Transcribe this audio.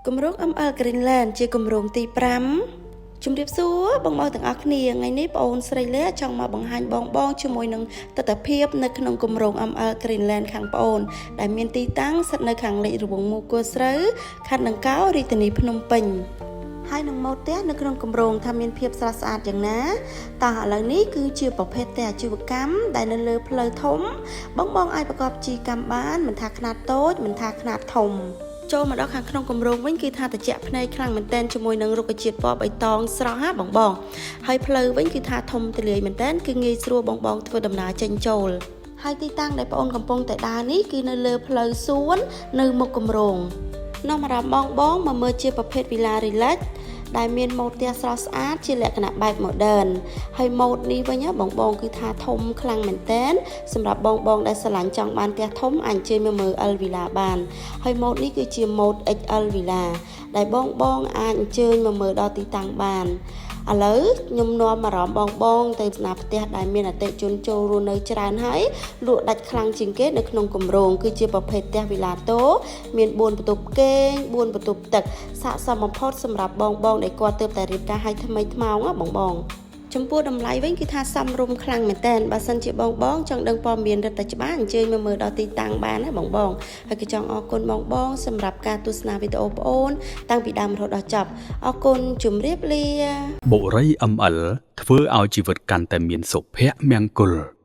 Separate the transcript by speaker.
Speaker 1: គម្រោង ML Greenland ជាគម្រោងទី5ជំរាបសួរបងប្អូនទាំងអស់គ្នាថ្ងៃនេះបងអូនស្រីលាចង់មកបង្ហាញបងបងជាមួយនឹងទស្សនភាពនៅក្នុងគម្រោង ML Greenland ខាងប្អូនដែលមានទីតាំងស្ថិតនៅខាងលិចរង្វង់មូលគល់ស្រូវខណ្ឌដង្កោរាជធានីភ្នំពេញហើយនឹងម៉ូតផ្ទះនៅក្នុងគម្រោងថាមានភាពស្រស់ស្អាតយ៉ាងណាតោះឥឡូវនេះគឺជាប្រភេទផ្ទះអាជីវកម្មដែលនៅលើផ្លូវធំ បងបងអាចប្រកបអាជីវកម្មបានមិនថាខ្នាតតូចមិនថាខ្នាតធំចូលមកដល់ខាងក្នុងគម្រោងវិញគឺថាត្រជាក់ភ្នែកខ្លាំងមែនទែនជាមួយនឹងរុក្ខជាតិពណ៌បៃតងស្រស់ហាបងបងហើយផ្លូវវិញគឺថាធំទូលាយមែនទែនគឺងាយស្រួលបងបងធ្វើដំណើរចេញចូលហើយទីតាំងដែលបងអូនកំពុងតែដើរនេះគឺនៅលើផ្លូវសួននៅមុខគម្រោងនាំអារម្មណ៍បងបងមកមើលជាប្រភេទវីឡា relax ដែលមានម៉ូដផ្ទះស្រស់ស្អាតជាលក្ខណៈបែប modern ហើយម៉ូដនេះវិញបងបងគឺថាធំខ្លាំងមែនតែនសម្រាប់បងបងដែលស្រឡាញ់ចង់បានផ្ទះធំអាចអញ្ជើញមកមើល L Villa បានហើយម៉ូដនេះគឺជាម៉ូដ XL Villa ដែលបងបងអាចអញ្ជើញមកមើលដល់ទីតាំងបានឥឡូវខ្ញុំនាំអារម្មណ៍បងបងទៅស្នាផ្ទះដែលមានអតិថិជនចូលរស់នៅច្រើនហើយលក់ដាច់ខ្លាំងជាងគេនៅក្នុងគម្រោងគឺជាប្រភេទផ្ទះវីឡាតូមាន4បន្ទប់គេង4បន្ទប់ទឹកស័ក្តិសមបំផុតសម្រាប់បងបងដែលគាត់ទើបតែរៀបការឲ្យថ្មីថ្មោងណាបងបងចំពោះតម្លៃវិញគឺថាសមរម្យខ្លាំងមែនតើបើសិនជាបងបងចង់ដឹងព័ត៌មានរឹតតែច្បាស់អញ្ជើញមកមើលដល់ទីតាំងបានណាបងបងហើយក៏ចង់អរគុណបងបងសម្រាប់ការទស្សនាវីដេអូប្អូនតាំងពីដើមរហូតដល់ចប់អរគុណជម្រាបលា
Speaker 2: បុរី ML ធ្វើឲ្យជីវិតកាន់តែមានសុភមង្គល។